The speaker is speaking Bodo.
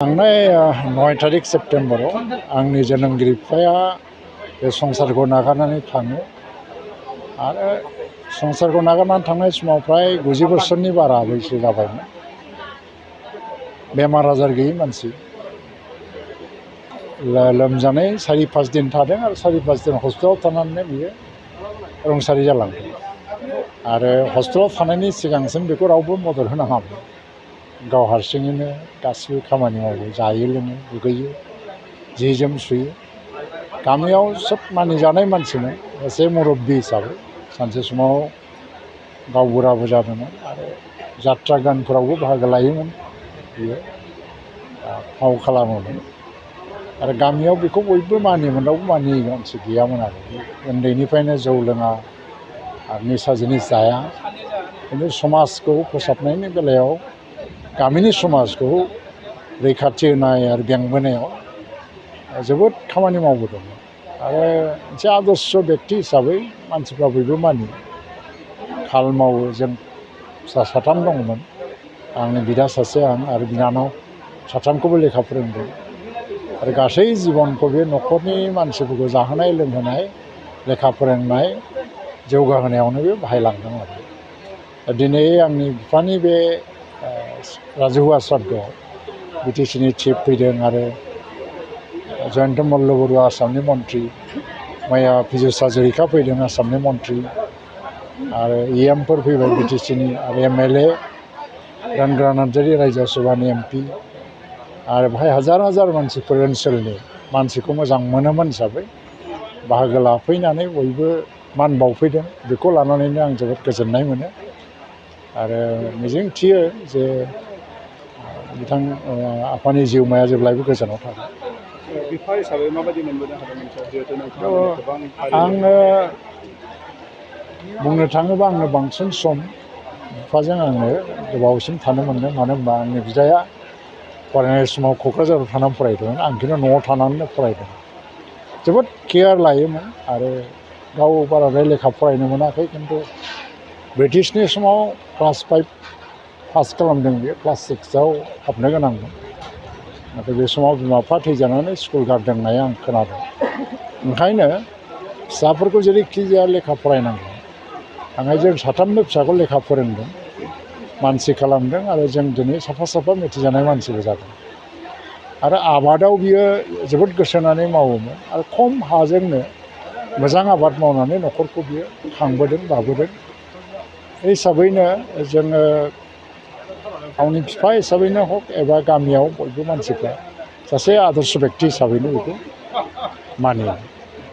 थांनाय 9 तारिख सेप्तेम्बराव आंनि जोनोमगिरि बिफाया बे संसारखौ नागारनानै थाङो आरो संसारखौ नागारनानै थांनाय समाव फ्राय 90 बोसोरनि बारा बैसो जाबायमोन। बेमार आजार गैयै मानसि, लोमजानाय 4-5 दिन थादों आरो 4-5 दिन हस्पिटालाव थानानै बियो रुंसारि जालांदों आरो हस्पिटालाव थानायनि सिगांसिम बेखौ रावबो मदद होनाङामोन। गाव हारसिङैनो गासिबो खामानि मावो, जायो लोङो, दुगैयो, जि जोम सुयो। गामियाव सोब मानिजानाय मानसिमोन, एसे मुरब्बी हिसाबै सानसे समाव गाव बुराबो जादोंमोन आरो जात्रा गानफोरावबो बाहागो लायोमोन। बियो फाव खालामोमोन आरो गामियाव बेखौ बयबो मानियोमोन, रावबो मानियै मानसि गैयामोन आरो। उन्दैनिफ्रायनो जौ लोङा आरो निसा जिनिस जाया, खिन्थु समाजखौ फोसाबनायनि बेलायाव गामिनि समाजखौ रैखाथि होनाय आरो बेंबोनायाव जोबोद खामानि मावबोदोंमोन आरो मोनसे आदर्श बेक्ति हिसाबै मानसिफ्रा बयबो मानियो। हाल मावो। जों फिसा 3 दंमोन, आंनि बिदा सासे, आं आरो बिनानाव 3खौबो लेखा फोरोंदों आरो गासै जिबनखौ बे न'खरनि मानसिफोरखौ जाहोनाय लोंहोनाय, लेखा फोरोंनाय, जौगाहोनायावनो बे बाहायलांदों आरो। दिनै आंनि बिफानि बे राजुहुवा श्राद्धआव बिटिसिनि चिफ फैदों आरो जयन्त मल्ल बरुवा आसामनि मन्त्रि, मैया पिजुस हाजरिका फैदों आसामनि मन्त्रि आरो EMफोर फैबाय बिटिसिनि आरो MLA रानग्रा नार्जारि रायजो सभानि MP आरो बेहाय हाजार हाजार मानसिफोर ओनसोलनि मानसिखौ मोजां मोनोमोन हिसाबै बाहागो लाफैनानै बयबो मान बावफैदों। बेखौ लानानैनो आं जोबोद गोजोननाय मोनो आरो मिजिं थियो जे बिथां आफानि जिउमाया जेब्लायबो गोजानाव थागोन। बिफा हिसाबै माबायदि मोनबोनो हादोंमोन सार? जिहेतु आङो बुंनो थाङोबा आंनो बांसिन सम बिफाजों आङो गोबावसिन थानो मोनदों। मानो होनबा आंनि बिदाया फरायनाय समाव क'क्राझाराव थानानै फरायदोंमोन, आं खिन्थु न'आव थानानैनो फरायदों। जोबोद केयार लायोमोन आरो गाव बाराद्राय लेखा फरायनो मोनाखै, खिन्थु ब्रिटिशनि समाव क्लास 5 पास खालामदों। बियो क्लास 6आव हाबनो गोनांमोन, नाथाय बे समाव बिमा बिफा थैजानानै स्कुल गारदों होननाय आं खोनादों। ओंखायनो फिसाफोरखौ जेरैखि जाया लेखा फरायनांगौ। आङो जों 3बो फिसाखौ लेखा फोरोंदों, मानसि खालामदों आरो जों दिनै साफा मिथिजानाय मानसिबो जादों। आरो आबादाव बियो जोबोद गोसो होनानै मावोमोन आरो खम हाजोंनो मोजां आबाद मावनानै न'खरखौ बियो खांबोदों, बाबोदों। बे हिसाबैनो जोङो गावनि बिफा हिसाबैनो हक एबा गामियाव बयबो मानसिफ्रा सासे आदर्श बेक्ति हिसाबैनो बेखौ मानियो।